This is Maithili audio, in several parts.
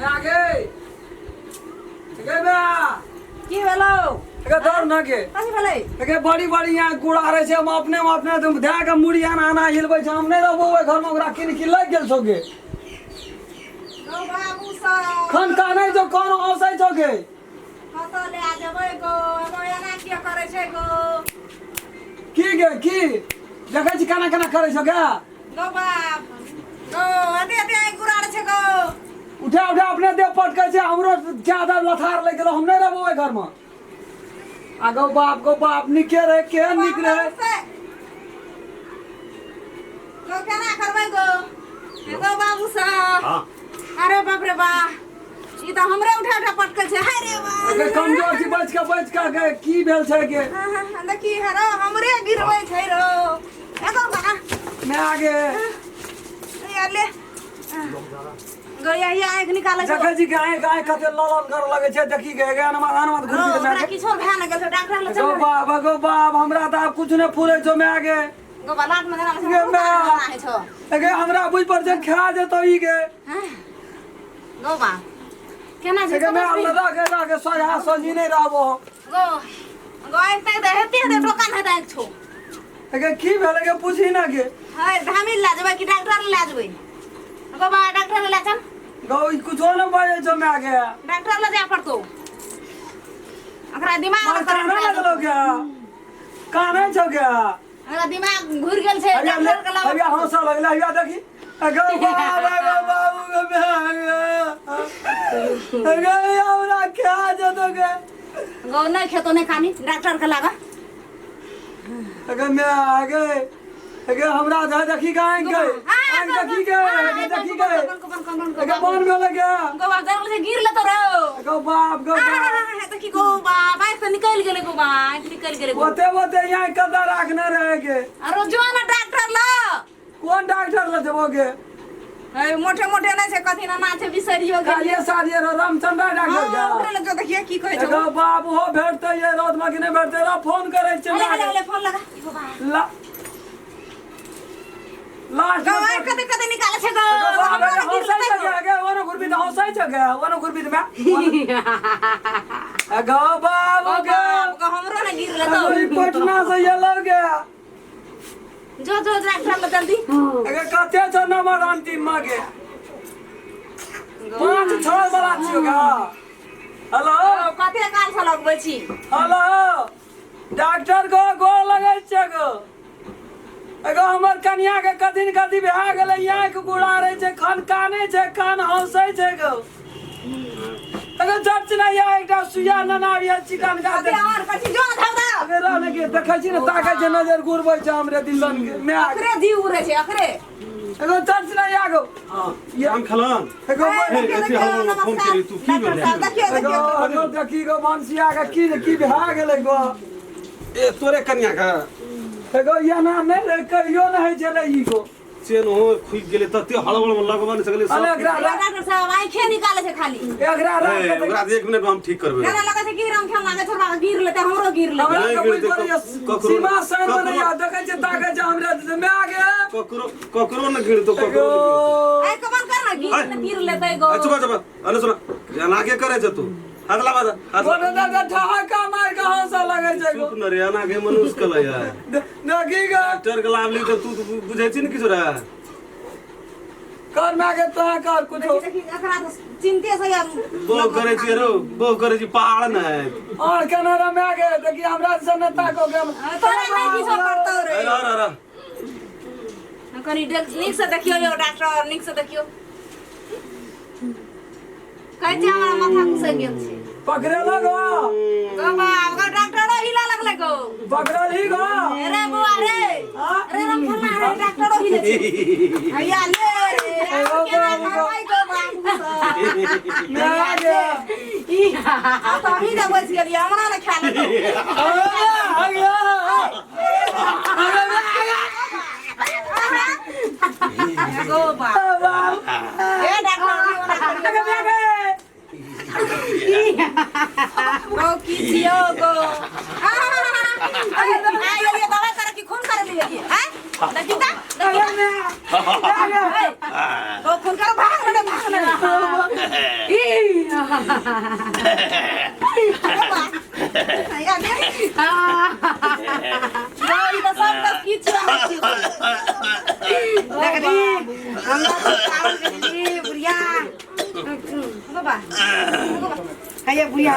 माय गे गे माय। की भेलौ? गे दौड़ न गे। कथी भेलै? गे बड़ी बड़ी यहाँ गुड़ा रहे छै, हम अपने में अपने तुम धए के मुड़ी आना आना हिलबै छै, हम नहि रहबो ओहि घर में, ओकरा किन की लागि गेल छौ गे? गौ बाबू सब खन कानै छौ, कोन हँसै छौ गे? कतऽ लए जेबै गो? एगो एना किया करै छै गो? की गे, की देखै छी केना केना करै छौ गे? गौ बाप गौ, एते एते आँखि गुरार छै गौ। उठा उठा अपने देह पटकै छै, हमरो ज्यादा लथार लागि गेलो, हम नहि रहबो ओहि घर में। आ गौ बाप, गौ बाप, नीके रहे, केहन नीक रहे। गौ केना करबै गौ? गौ बाबू सब। हाँ। अरे बाप रे बा, ई तऽ हमरे उठा उठा पटकै छै। हाय रे बा। अगर कमजोर छी, बच के बच के गे, की भेल छै गे? हाँ, हाँ, हाँ, देखी हे रो, हमरे गिरबै छै रो। एगो बा। मैं आगे। या ले गो, यही आँखि निकालै छै। देखै छी गाय गाय कते ललन कर लगै छै, देखी गे गे अनमा अनमा गो, घुरबी ओकरा के। किछो भए ने गेल छै, डॉक्टर लग गो चल। बाप, गो बाप, हमरा तऽ आब कुछ नहि फुरै छौ my गे। गो बा, लात में धरा छै। गे my. होइ छौ। गे हमरा बुझ पर छै खा जेतौ ई गे। हाँ। गो बा, केना छै? गे my, रह गे, रह गे, सोझा सोझी नहि रहबो। गो गो, आँखि ताकि दे, हेते हेते टोका नहि हेतै आँखि छौ। गे की भेलै गे? पूछी ना गे। है धामी लए जेबै कि डॉक्टर लए जेबै? गो बा, डॉक्टर लए चल। गौ, ई कुछो नहि बजै छौ my गे। डॉक्टर लए जाय पड़तौ, ओकरा दिमाग मार काने लगलो गे, काने छौ गे? ओकरा दिमाग घुरि गेल छै। अरे ले। डॉक्टर के लाबऽ। अरे हंसऽ लगलै, हैया देखी। अगे बाप, अगे बाबू गे, my गे, अगे हमरा खा जेतौ गे। गौ, नहि खेतो, नहि कानी, डॉक्टर के लागऽ। अगे my अगे, अगे हमरा दे, देखी गे आँखि गे, आँखि देखी गे, अगे देखी गे, अगे बन गेलै गे। गो बाप, जरल छै, गिर लेतो रो। अगे बाप, गो बाप। देखी गो बाप, आँखि से निकलि गेलै गो बा, आँखि निकलि गेलै गो। ओते ओते यहाँ कदा राखने रहे गे। अरो जो ना डॉक्टर ल। कोन डॉक्टर ल जेबो गे? है मोटे मोटे नहि छै, कथी ना छै, बिसरियो गेलियै। कालिए सालिए रो रामचंद्र डॉक्टर गे। हाँ, ओकरे लग जो, देखिए की कहै छै। एगो बाप, ओहो भेटतै ये रौद में कि नहि भेटतै? रो फोन करै छै। हले हले हले, फोन लगा गो बा। ला लास्ट गो आँखि कते कते निकालै छै गो, हमरा ने गिर हौसै लेतै छै गो। गे, गे ओनो घुरबी तऽ हौसै छै गे, ओनो घुरबी तऽ my. एगो बाबू गो गे। बाप, गो हमरो ने गिर लेतौ। एगो ई पटना से एलौ गे। जो जो डॉक्टर लग जल्दी। एगे कते छौ नंबर अंतिम में गे? 5 6 वाला छियौ गे। हेलो। कते काल से लगबै छी? हेलो डॉक्टर, गो गोर लगै छै गो। एगो हमर कनिया के कथिन कथी भए गेलै, आँखि गुड़ा रहै छै, खन कानै छै, कान हौसै छै गो। एगो चर्च नहि यऽ, एकटा सुइया ननाबियै चिकन का। कथी और कथी? जो धर दे। अगे रह ने के, देखै छी ने ताकै छै, नजर गुरबै छै हमरे दिलन के my. अखरे जीव उड़ै छै अखरे। एगो चर्च नहि आगो। हाँ, हम खेलन। एगो हे, हे, देखियौ, एते हम नमस्कार। फोन केली, तू की डॉक्टर भेलै? साहब, देखियौ एगो देखियौ। एगो देखी गो, भनसिया के की ने की भए गेलै गो? ए, तोरे कन्या के एगो एना नहि रहै, कहियो नहि होइ छलै ई गो। चेन हो खुलि गेलै, तते हड़बड़ में लगबा नहि सकलै अरे सब। एकरा डॉक्टर साहब, आँखे निकालै छै खाली। एकरा राख ए, के ओकरा एक मिनट में हम ठीक करबै। केना लगै छै कि राम खेल लागै छोड़बा के गिर लेतै, हमरो गिर लेतै। हमरा नहि के बुझि गिरतै, पड़ैया ककरो- सीमा सर ककरो- बनैया, देखै छै ताकै छै हमरे my गे। ककरो ककरो न गिरतो, एगो ककरो न गिरतो। आँखि बंद कर ना, गिर ने गिर लेतै गो। ए, चुप चुप, अने सुन, एना के करे छै तू? हाथ लाबा दे, हाथ बोलो दादा, ठहाका मार के हंसऽ लगै छै गो। चुप न रे, एना के मनुष्य कलै है। देखी गे। डॉक्टर के लाभ ली तऽ तू तऽ बुझै छी ने किछु रे? कर my गे, तोरा कर कुछो। देखी देखी, एकरा तऽ चिन्ते से बहु करै छी रो, बहु करै छी पहाड़ ने। और केना रे my गे, देखी हमरा से न ताको गे। तोरा नहि किछो करतौ रे। रह रह रह। कनि नीक से देखियौ यौ डॉक्टर, नीक से देखियौ। कहै छै हमरा माथा घुसै गेल छै। पकड़े लगो। गो बाप गो, डॉक्टरो हिला लगलै गो। पकड़ल ही गो। रे बुआ रे। हाँ? रे राम खेलना रे, डॉक्टरो हिले छै। हैया ले रे, आब केना करबै गो बाबू सब? My गे। आब तऽ हमही ने बचि गेलियै, हमरा ने खाय लेतौ। गो बाप ए, डॉक्टर ओना करियौ। गो की छियौ गो? आ गेलियै दवाइ करे कि खून करे लिए हैं? देखी त, देखी त। गो, खून कर, भाग रे, भाग रे। ई ई तऽ सब तऽ किछु रहै छै। देखली हमरा तो चावल देखली बुढ़िया बाबा हैया बुढ़िया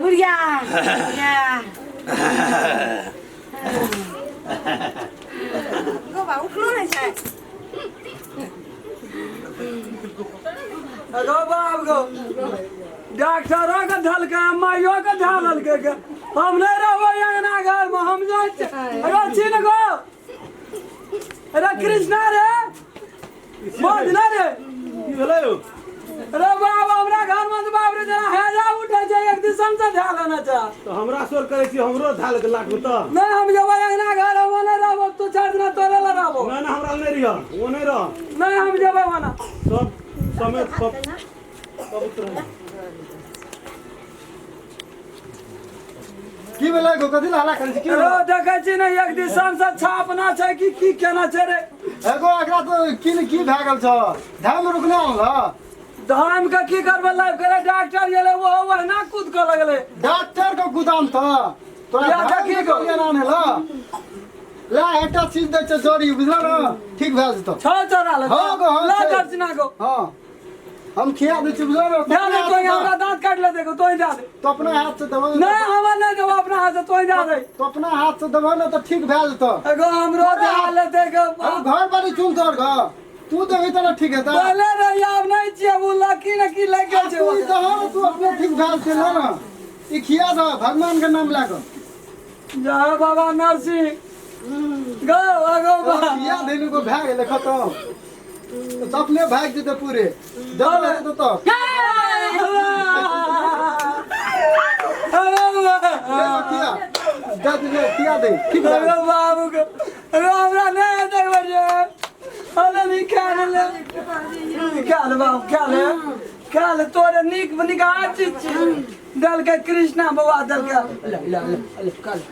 बुढ़िया बुढ़िया गो बा उठलो नहि छै। गो बाप गो, डॉक्टरो के धलकै, माइयो के धलकै गे। हम नहीं रहबै अंगना घर में, हम जाइ छियै। अरे चिन गो, अरे कृष्णा रे, बोल ना रे। की भेलै यौ? अरे बाप, हमरा घर में तऽ बाप रे जेना हैजा उठै छै, एक दिसन से धए लेने छै। तऽ हमरा शोर करै छी, हमरो धाल के लागू तऽ। नहीं, हम जेबै अंगना घर, हम नहीं रहबो, तू 4 दिना तोरे लए रहबो। नहि नहि, हमरा नहि रहिह, ओ नहि रह। नहीं, हम जेबै ओना। सब समय सब सब उतर। की भेलै गो? कथी ला हल्ला करै छी? की अरे भेलै? देखै छी ने, एक दिसन से छापना छै कि की केना छै रे? एगो एकरा तो की ने की भए गेल छौ, धाम रुकने आनल? धाम के की करबै, लाइफ करे डॉक्टर गेलै, ओहो ओहिना कूद के लगलै। डॉक्टर के गुदाम त तोरा या धाम देखी के गो। कोरिया आने ल ला, एकटा चीज दै छै जड़ी, बुझल न, ठीक भए जेतौ। छौ चोरा ले। हाँ गो, हाँ ला छै। दर्शना गो। हाँ, हम खिया दै छी, बुझल न? दे दे तो, हमरा दांत काट ले, देखो तो दे दे। तो अपना हाथ से देबो। नहीं, हमरा नहीं देबो अपना हाथ से, तो दे दे। तो अपना हाथ से देबो ने तऽ ठीक भए जेतौ। एगो हमरो दे ले देखो। हम घर वाली चुन तोहर घर, तू देबही तऽ ने ठीक हेतै। पहले रही, आब नहीं छियै, ओ लकी ने की लागि गेल छै। तू ई दहो ने, तू अपने ठीक भए जेतै। ला ने, ई खिया दह भगवान के नाम लए कऽ। जा बाबा नरसिंह गो अगो बा। खिया देलू को, भए गेलै खतम, तऽ अपने भागि जेतै पूरे, दऽ देतै तऽ। खिया दे दे, खिया दे, ठीक भए अरे गेलै। बाबू के, अरे हमरा नहीं हेतै बजे, अरे नहीं खा ले, खा ले बाबू, खा ले, खा ले। तोरे नीक नीक आ चीज छी देलकै कृष्णा बाबा देलकै। ले ले ले ले, खा ले।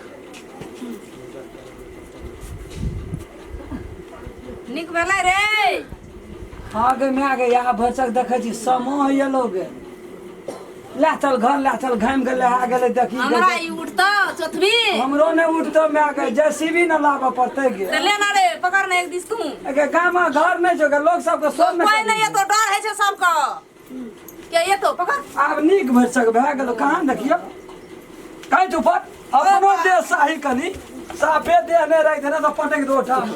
नीक भेलै रे। हाँ गे माय गे, यहाँ भरसक देखै छी समूह होइए लोग। ला चल घर, ला चल, घामि गेलै, आ गेलै, देखी गे। हमरा ई उठतौ चोथबी। हमरो नहि उठतौ माय गे, जेसीबी न लाबऽ पड़तै गे। तऽ ले ना रे, पकड़ ने एक दिस तू। गे, गाम घर नहि छौ गे, लोक सबके सोन कोइ नहि एतो, डर होइ छै सबके के एतो, पकड़। आब नीक भरसक भए गेल। कहाँ देखियौ, काटि ऊपर अपनो देह शाही, कनी साफे देह नहि राखि देने तऽ पटकि दो ठाम।